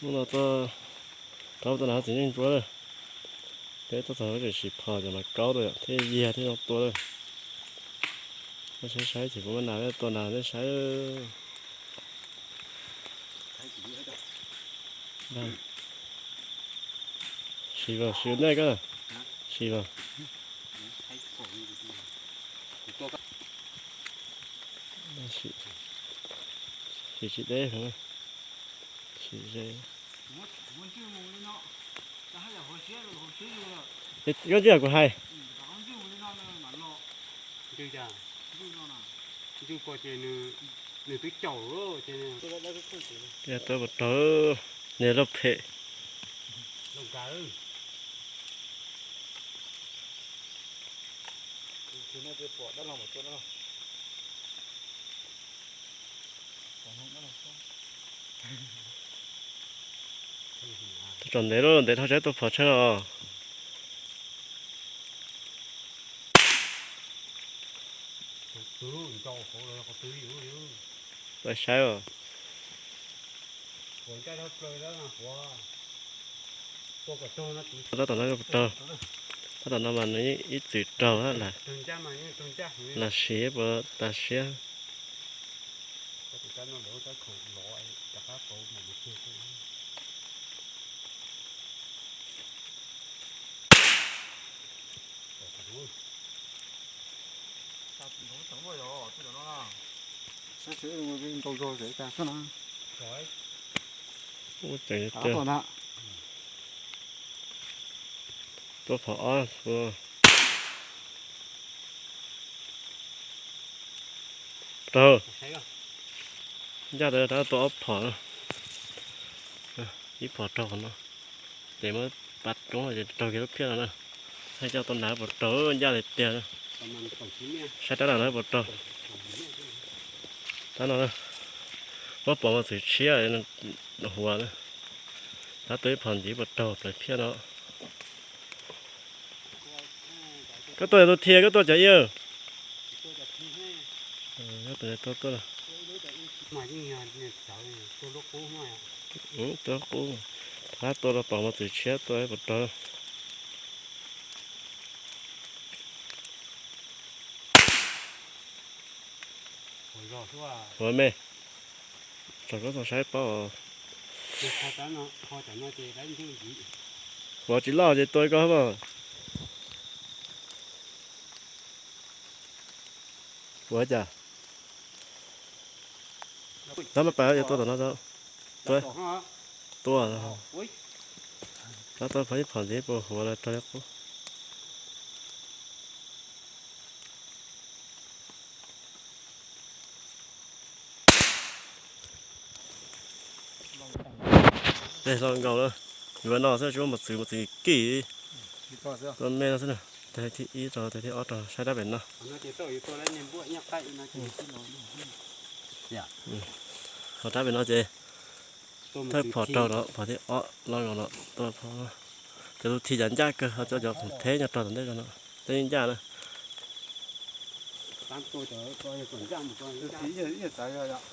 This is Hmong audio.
Hnub no tuaj rau tua nas txiv neej ntsuab lawm. Peb tuaj txog tseem sim phom cov mas kaub lawm thiab yiag thiab zoo tua lawm. Saib saib ces kuv muab nas tua nas nej saib. Sim vas sim nej koj. Sim vas. Sim tsis deb, sim ze. Koj ntswj kuv hais. Ntswj ko ces nws twb caum. Tuaj puas raug, niag loj phem. Tsom ntev lawm, ntev dhau saib tuaj phom tsawg os. Pais saib os. Tab tom no puas raug, tab tom no mas nws ib txwm raug lam sim puas tas siab. Ua tseem tiag. Tua phom ob tua. Raug. Ncaj tab tua ob phom na. Ib phom raug qhov no. Ces muab pab coob ces raug kiag lub phiaj no na. Hais coj tua nas puas raug, ncaj tiag tiag na. Saib rab lawm no puas raug. Rab no na, muab pov mus txwm tshiab huav na. Rab tua ib phom ntxiv puas raug plaws phiaj no. Koj tua tus thi, koj tua cov ib. Koj tua tua tua. Tua qub, rab tua los pov mus txwm tshiab tua puas raug. Huav me, tsom koj txhob saib paub. Huav tsis loj ces tua koj hab. Huav cas, rab maj pais yuav tua tom no. Tua, tua, rab tua phom ib phom ntxiv puas huav los raug li qub. Los nkaus na, yuav no xwb tsis muaj mos txwv, mos txwv kim kim. Tua me no xwb na. Tes thib ib rau tes thib ob rau, saib rab pem no. Ho rab pem no ces thawj phom raug no, phom thib ob los nkaus no, tua phom. Cov tus thi cas ncaj kawg, ho cov khoom theb nyob rau tom ntej no, tej ncaj na. Tus thi ib yam txawv yog.